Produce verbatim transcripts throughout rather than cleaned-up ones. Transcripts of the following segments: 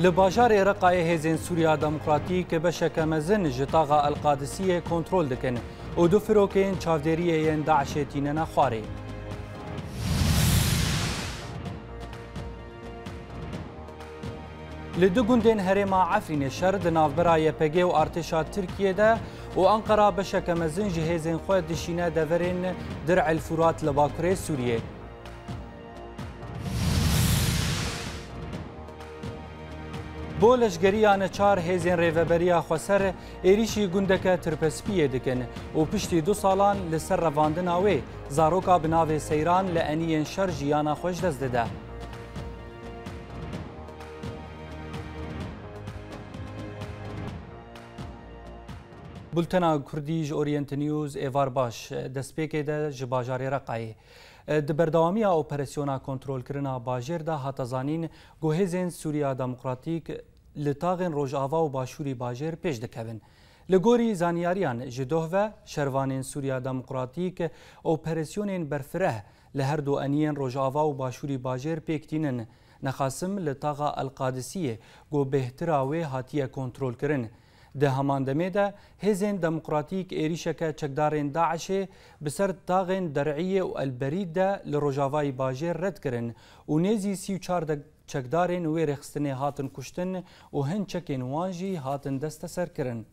Li bajarê Reqayê hêzên Sûriya Demokratîk beşeke mezin ji taxa El Qadisiyê kontrol dikin û du firokeyên çavdêriyê yên DAIŞê tînene xwarê. Li du gundên herêma Efrînê şer di navbera Y P G û artêşa Tirkiyê de û Anqara beşeke mezin ji hêzên xwe dişîne deverên Dir'il Furat li bakurê Sûriyê. Bo leşgeriya neçar hêzên Rêveberiya Xweser êrîşî gundeke Tirpespiyê dikin û piştî du salan li ser revandina wê zaroka bi navê Seyran li eniyên şer jiyana xwe ji dest dide. Bultena Kurdî ji Orient News, êvar baş. Destpêkê de ji bajarê Reqayê. Di berdewamiya operasyona kontrolkirina bajêr de hate zanîn ku hêzên Sûriya Demokratîk li taxên Rojava û Başûrî bajêr pêş dikevin. Li gorî zanyariyan ji doh ve, şervanên Sûriya Demokratîk operasyonên berfireh li her du eniyên Rojava û Başûrî bajêr pêk tînin. Nexasim li taxa El Qadisiyê ku bêhtira wê hatiye kontrolkirin. Di heman demê de hêzên demokratîk êrîşeke çekdarên DAIŞê bi ser taxên Der'iyê û El Berîd de li rojavayî bajêr red kirin û nêzî sî û çar de çekdarên wê rêxistinê hatin kuştin û hin çekên wan jî hatin desteserkirin.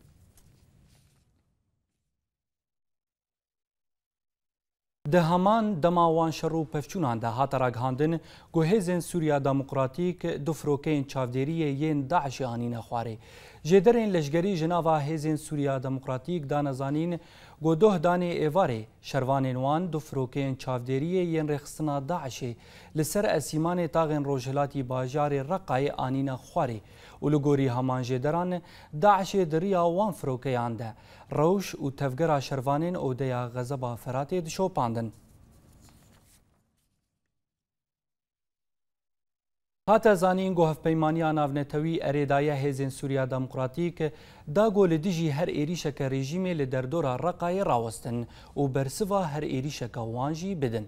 Di heman dema wan şer û pevçûnan de hate ragihandin ku hêzên Sûriya Demokratîk du firokeyên çavdêriyê yên DAIŞê anîne xwarê. Jêderên leşgerî ji nava hêzên Sûriya Demokratîk dane zanîn ku doh danê êvarê şervanên wan du firokeyên çavdêriyê yên rêxistina DAIŞê li ser esîmanê taxên rojhilatî bajarê Reqayê anîne xwarê û li gorî heman jêderan DAIŞê di riya wan firokeyan de rewş û tevgera şervanên odeya Xezeba Feratê dişopandin. Hate zanîn ku Hevpeymaniya Navnetewî erê daye hêzên Sûriya Demokratîk da ku li dijî her êrîşeke rejîmê li derdora Reqayê rawestin û bersiva her êrîşeke wan jî bidin.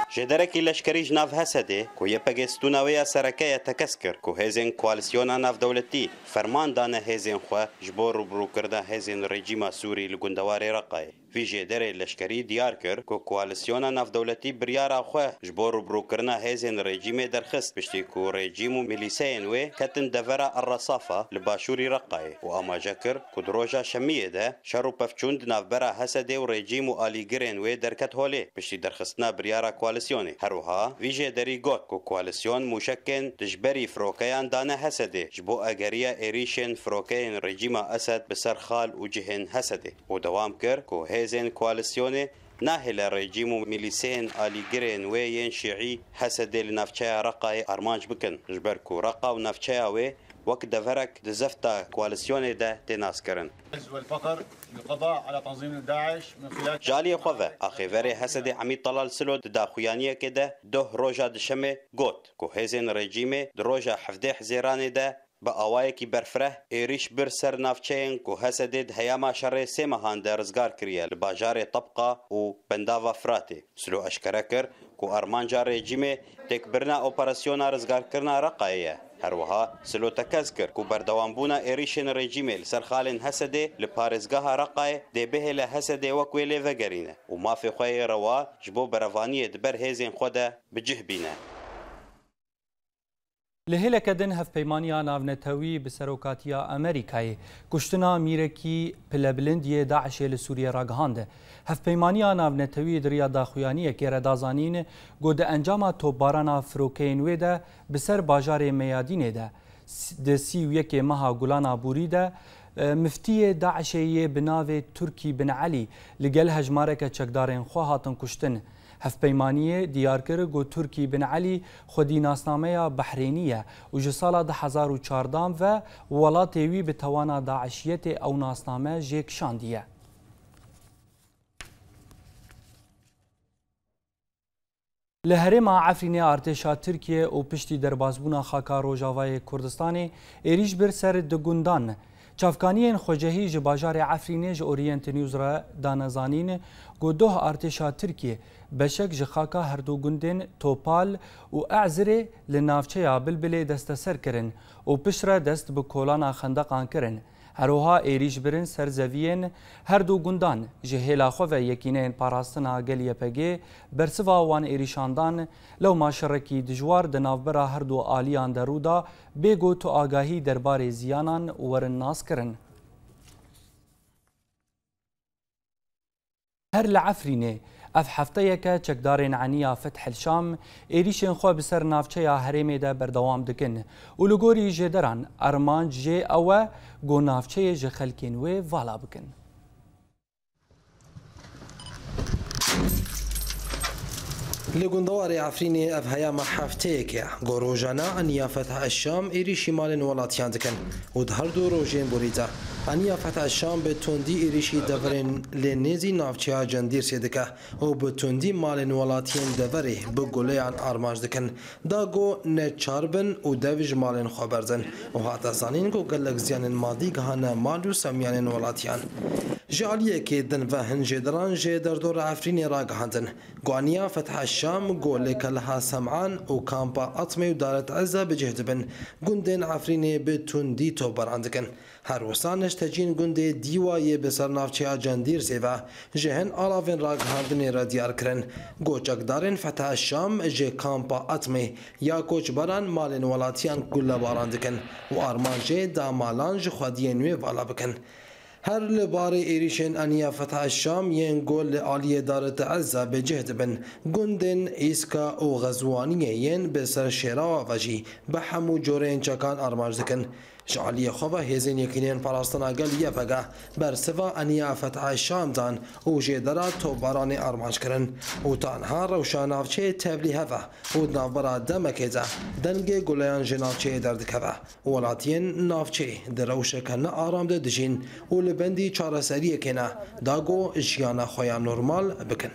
Jêderekî leşkerî ji nav Hesedê, ku Y P G stûna wê ya sereke ye, tekez kir ku hêzên koalîsyona navdewletî ferman dane hêzên xwe ji bo rûbirûkirina hêzên rejîma Sûrî li gundewarê Reqayê. Vî jêderê leşkerî diyar kir ku koalîsyona navdewletî biryara xwe ji bo rûbirûkirina hêzên rejîmê derxist, piştî ku rejîm û milîseyên wê ketin devera El Resafa li başûrî Reqayê û amaje kir ku di roja şemiyê de şer û pevçûn di navbera Hesedê û rejîm û alîgirên wê derket holê, piştî derxistina biryara koalîsyonê. Her wiha vî jêderî got ku koalîsyon mûşekên dijberî firokeyan dane Hesedê ji bo egeriya êrîşên firokeyên rejîma Esed bi ser xal û cihên Hesedê û dewam kir ku hêzên koalîsyonê nahêle rejîm û milîseyên alîgirên wê yên şîî Hesedê li navçeya Reqayê armanc bikin, ji ber ku Reqa û navçeya wê wek deverek di zefta koalîsyonê de tê naskirin. والفقر للقضاء على تنظيم داعش من خلال Ji aliyê xwe ve, axêverê Hesedê Emîd Talal Silo di daxuyaniyekê de doh roja dişemê got ku hêzên rejîmê di roja hevdeh Hizêranê de bi awayekî berfireh êrîş bir ser navçeyên ku Hesedê di heyama şerê sê mehan de rizgar kiriye li bajarê Tebqa û Bendava Firatê. Silo eşkere kir ku armanca rejîmê têkbirina operasyona rizgarkirina Reqayê ye. Her wiha Silo tekez kir ku berdewambûna êrîşên rejîmê li ser xalên Hesedê li parêzgeha Reqayê dê bihêle Hesedê wek wê lê vegerîne û mafê xwe yê rewa ji bo berevaniyê di ber hêzên xwe de bi cih bîne. Li hêleke din Hevpeymaniya Navnetewî bi serokatiya Amerîkayê kuştina mîrekî pilebilind yê DAIŞê li Sûriyê ragihand. Hevpeymaniya Navnetewî di riya daxuyaniyekê re da zanîn ku di encama topbarana firokeyên wê de bi ser bajarê Meyadînê de s-, di sî û yekê meha Gulana Bûrî de, e, miftiyê DAIŞê yê bi navê Turkî bin Elî li gel hejmareke çekdarên xwe hatin kuştin. Hevpeymaniyê diyar kir ku Turkî bin Elî xwedî nasnameya Behrênî ye û ji sala du hezar û çardan ve welatê wî bi tewana daişiyetê ew nasname jê kişandiye. Li herêma Efrînê artêşa Tirkiye û piştî derbasbûna xaka Rojavayê Kurdistanê êrîş bir ser du gundan. Çavkaniyên xwecehî ji bajarê Efrînê ji Orient News re dane zanîn ku doh artêşa Tirkiye Beşek ji xaka her du gundên Topal û Ezirê li navçeya Bilbilê desteser kirin û piştre dest bi kolana xendeqan kirin. Her wiha êrîş birin ser zeviyên her du gundan. Ji hêla xwe ve Yekîneyên Parastina Gel Y P G bersiva wan êrîşan dan, lewma şerekî dijwar di navbera her du aliyan de rû da, bê ku tu agahî derbarê ziyanan werin naskirin. Her li Efrînê, ev hefteyeke çekdarên Eniya Feth El Şam êrîşên xwe bi ser navçeya herêmê de berdewam dikin û li gorî jêderan armanc jê ew e ku navçeyê ji xelkên wê vala bikin. Li gundewarê Efrînê ev heyama hefteyekê ye ku rojane Eniya Feth El Şam êrîşî malên welatiyan dikin û di her du rojên borî de Eniya Feth El Şam bi tundî êrîşî deverên lê nêzî navçeya Cendîrsê dike û bi tundî malên welatiyên deverê bi guleyan armanc dikin, da ku neçar bin û dev ji malên xwe berzin û hate zanîn ku gelek ziyanên madî gihane mal û semiyanên welatiyan. Ji aliyekê din ve hin jêderan ji derdora Efrînê ragihandin ku Eniya Fetha Şam ku li Kelha Sem'an û Kampa Atmê û Daret Ezza bi cih dibin, gundên Efrînê bi tundî topbaran dikin. Her wisa neştecîn gundê Dîwa yê bi ser navçeya Cendîrsê ve ji hin alavên ragihandinê re diyar kirin ku çekdarên Fetha Şam ji Kampa Atmê ya koçberan malên welatiyan gulebaran dikin û armancê da malan ji xwediyên wê vala bikin. Her li barê êrîşên Eniya Fetha Şam yên ku li aliyê Daret Ezza bi cih dibin, gundên Îska û Xezwaniyê yên bi ser şêrawa ve jî bi hemû coreyên çekan armanc dikin. Ji aliyê xwe ve hêzên Yekîneyên Parastina Gel Y P G bersiva Eniya Fetha Şam dan û jêdera topbaranê armanc kirin û ta niha rewşa navçeyê tevlî hev e û di navbera demekê de dengê guleyan ji navçeyê derdikeve. Welatiyên navçeyê di rewşeke ne aram de dijîn û li bendî çareseriyekê ne da ku jiyana xwe ya normal bikin.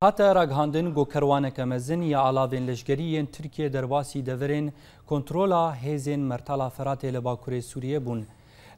Hate ragihandin ku kerwaneke mezin ya alavên leşgerî yên Tirkiyê derbasî deverên kontrola hêzên Mertala Feratê li bakurê Sûriyê bûn.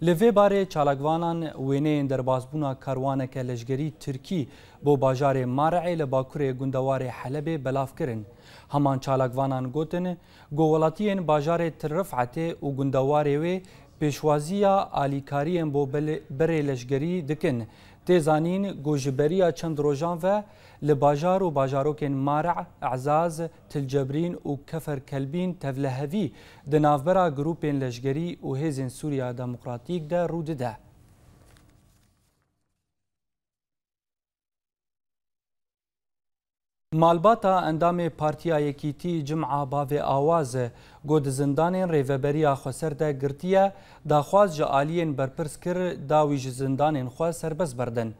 Li vê barê çalakvanan wêneyên derbasbûna karwaneke leşgerî Tirkî bo bajarê Mare'ê li bakurê gundewarê Helebê belav kirin. Heman çalakvanan gotin ku welatiyên bajarê Til Rif'etê û gundewarê wê pêşwaziya alîkariyên bo bele-, berê leşgerî dikin. Tê zanîn ku ji beriya çend rojan ve li bajar û bajarokên Mare', Ezaz, Til Cebrîn û Kefer Kelbîn tevlihevî di navbera grûpên leşgerî û hêzên Sûriya Demokratîk de rû dide. Malbata endamê Partiya Yekîtî Cuma Bavê Awaz, ku di zindanên Rêveberiya Xweser de girtiye, daxwaz ji aliyên berpirs kir da wî ji zindanên xwe serbest berdin.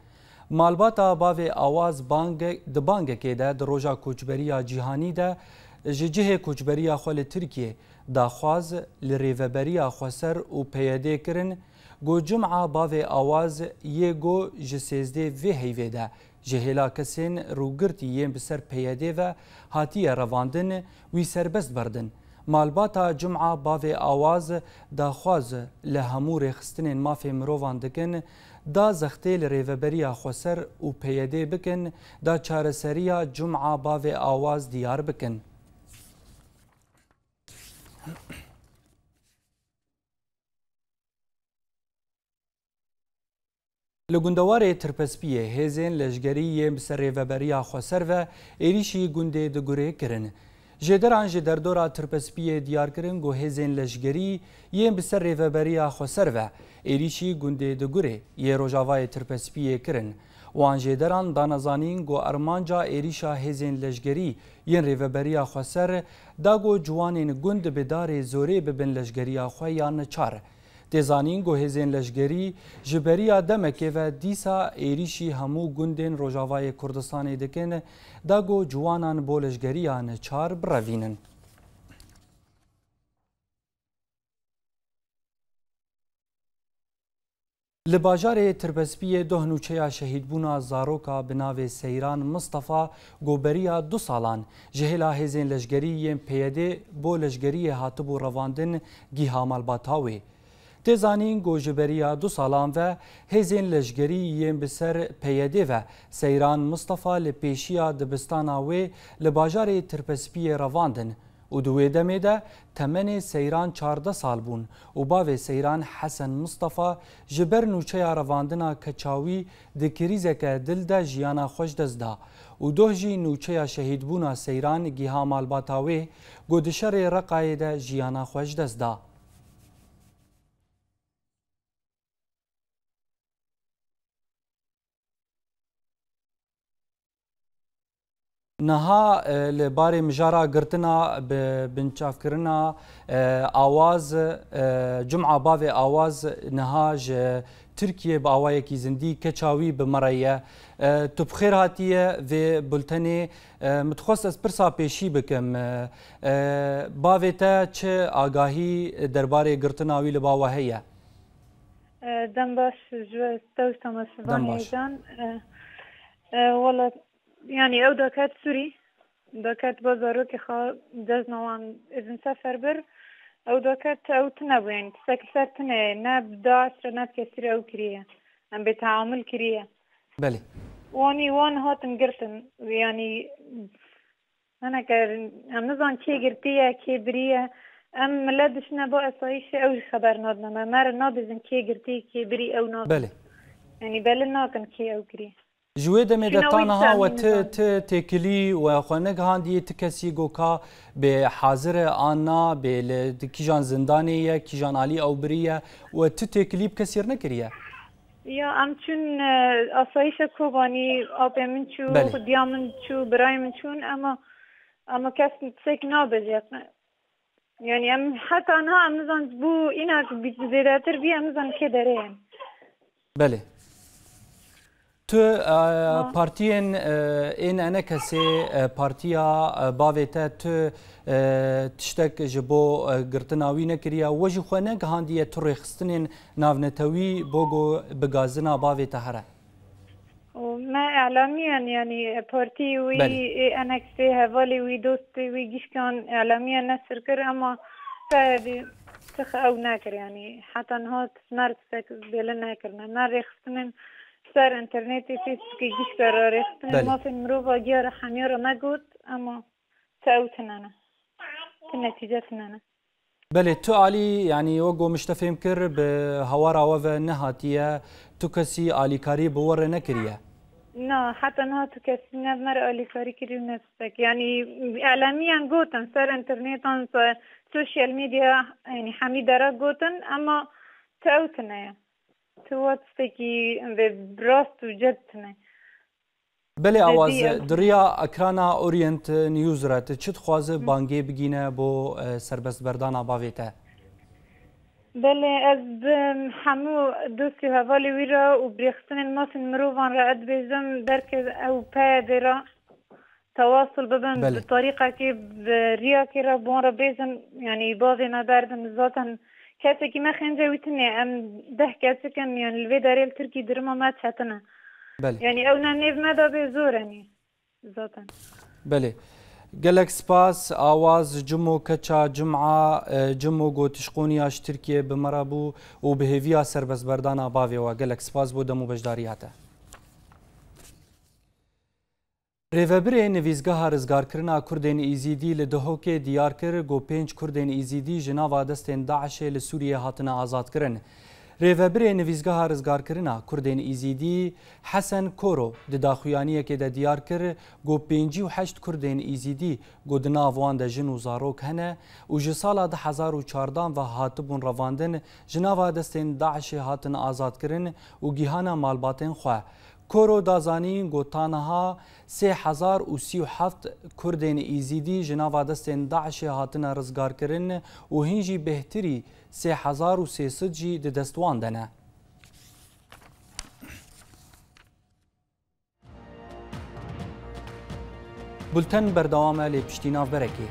Malbata Bavê Awaz bange-, di bangekê de di roja koçberiya cîhanî de ji cihê koçberiya xwe li Tirkiyê daxwaz li Rêveberiya Xweser û P Y D kirin, ku Cuma Bavê Awaz yê ku ji sêzdê vê heyvê de ji hêla kesên rûgirtî yên bi ser P Y D ve hatiye revandin, wî serbest berdin. Malbata Cuma Bavê Awaz daxwaz li hemû rêxistinên mafê mirovan dikin, da zextê li Rêveberiya Xweser û P Y D bikin, da çareseriya Cuma Bavê Awaz diyar bikin. Li gundewarê Tirpespiyê hêzên leşgerî yên bi ser Rêveberiya Xweser ve êrîşî gundê Digurê kirin. Jêderan ji derdora Tirpespiyê diyar kirin ku hêzên leşgerî yên bi ser Rêveberiya Xweser ve êrîşî gundê Digurê yê rojavayê Tirpespiyê kirin. Wan jêderan dane zanîn ku armanca êrîşa hêzên leşgerî yên Rêveberiya Xweser da ku ciwanên gund bi darê zorê bibin leşgeriya xwe ya neçar. Tê zanîn ku hêzên leşgerî ji beriya demekê ve dîsa êrîşî hemû gundên Rojavayê Kurdistanê dikin, da ku ciwanan bo leşgeriya neçar birevînin. Li bajarê Tirbespiyê doh nûçeya şehîdbûna zaroka bi navê Seyran Mistefa ku beriya du salan ji hêla hêzên leşgerî yên P Y D bo leşgeriyê hatibû revandin, giha malbata wê. Tê zanîn ku ji beriya du salan ve hêzên leşgerî yên bi ser P Y D ve Seyran Mistefa li pêşiya dibistana wê li bajarê Tirpespiyê revandin û di wê demê de temenê Seyran çardeh sal bûn û bavê Seyran Hesen Mistefa ji ber nûçeya revandina keça wî di krîzeke dil de jiyana xwe ji dest da û doh jî nûçeya şehîdbûna Seyran giha malbata wê ku di şerê Reqayê de jiyana xwe ji dest da. Niha, e, li barê mijara girtina bi binçavkirina, e, Awaz, e, Cuma bavê Awaz niha ji Tirkiyê bi awayekî zindî keça wî bi me re ye. E, tu bi xêr hatiye vê bultenê. E, min dixwest ez pirsa pêşî bikim. E, e, bavê te çi agahî derbarê girtina wî li ba we heye? E, dem baş ji we, stewş temaşevanê hêjan. E, e, wala, yanî ew daket Sûrî, daket ba zarokê xwe, cejna wan izin sefer bir. Ew daket ew tune bû, yanî tiştekî ser tune ye. Ne bi DAIŞ re, ne bi kesî re ew kiriye. Em bê teamul kiriye. Belê. Wanî wan hatin girtin. Yanî Hineke em nizan kê girtiye, kê biriye. Em milet dişine bo esayîşê ew jî xeber nadine me. Me re nabêjin kê girtî, kê birî ew nabêjin. Belê. Yanî belê nakin kê ew kirî. Ji wê demê de ta niha we ti, ti têkilî we xwe negihandiye ti kesî goka bê hazir e an na, bê li kîjan zindanê ye, kîjan alî ew biriye, we ti têkilî bi kesî re nekiriye? Ya, em çûn, e, asayîşa Kobanî, apê min çû, Belê. xudiya min çû, birayê min çûn, ema, ema kes tiştek nabêje. Yanî em heta niha em nizan bû îna zêdetir bî, em nizan kê derê ye. Belê. Tu, e, Ha. partiyên, e, ên enekesê, e, partiya, e, bavê te, tu, e, tiştek ji bo, e, girtina wî nekiriye, we jî xwe negihandiye tu rêxistinên navnetewî bo ku bi gazina bavê te here? Û me elamî yen, yanî partî wî, Belê. ê enekesê, hevalê wî, dostê wî, gişkan elamî yen neşir kir, ema te dî tix ew nekir, yanî heta niha me re tiştek bêle nekirine. Me rêxistinên ser înternetê, Facebookê, gişka re rêxistinên Belê. mafên mirova giya re hemiya re me got, ema ti ew tune ne. Ti netîce tune ne. Belê, tu alî, yanî wek ku min ji te fêm kir, bi hawara we ve nehatiye, tu kesî alîkarî bi we re nekiriye. Na, heta niha tu kesî ne bi me re alîkarî kirî û ne tiştek. Yanî, elamî yen gotin ser înternetan, ser social media, yanî hemî dera gotin, ema tu ew tune ye. Tu wa tiştekî vê rast û ced tune. Belê, Awaz, di riya ekrana Orient News re tu çi dixwaze bangê bigîne bo, e, serbestberdana bavê te? Belê, ez bi hemû dost û hevalê wî re û bi rêxistinên mafên mirovan re ez dibêjim, derke ew P Y D re tewasul bibin, Belê. bi tarîqekê, bi riyakê re bi wan re bêjin, yanî bavê me berdin. Zaten kesekî me xêncê wî tune ye. Em deh kesik in, yanî li vê derê li Tirkî duruma me çetin e. Belê. Yanî ew ne nêv me de bê zor e nî. Zaten. Belê. Gelek spas, Awaz, Cimo, keça Cuma, e, Cimo, ku tişqoniya ji Tirkiyê bi me re bû û bi hêviya serbestberdana bavê we. Gelek spas bo dem û beşdariya te. Rêvebirê Nivîsgeha Rizgarkirina Kurdên Êzîdî li Duhokê diyar kir ku pênc Kurdên Êzîdî ji nava destên DAIŞê li Sûriyê hatine azadkirin. Rêvebirê Nivîsgeha Rizgarkirina Kurdên Êzîdî Hesen Koro di daxuyaniyekê de diyar kir ku pêncî û heşt Kurdên Êzîdî ku di nav wan de jin û zarok hene û ji sala du hezar û çardeh ve hatibûn revandin, ji nava destên DAIŞê hatin azadkirin û gihana malbatên xwe. Koro da zanîn ku ta niha sê hezar û sî û heft Kurdên Êzîdî ji nava destên DAIŞê hatine rizgarkirin û hîn jî bêhtirî sê hezar û sê sed jî di dest wan de ne. Bulten berdewam e, lê piştî navberekê.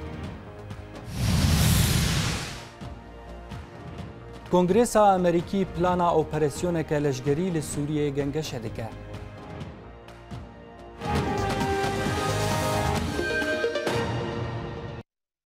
Kongresa Amerîkî plana operasyoneke leşgerî li Sûriyeyê gengeşe dike.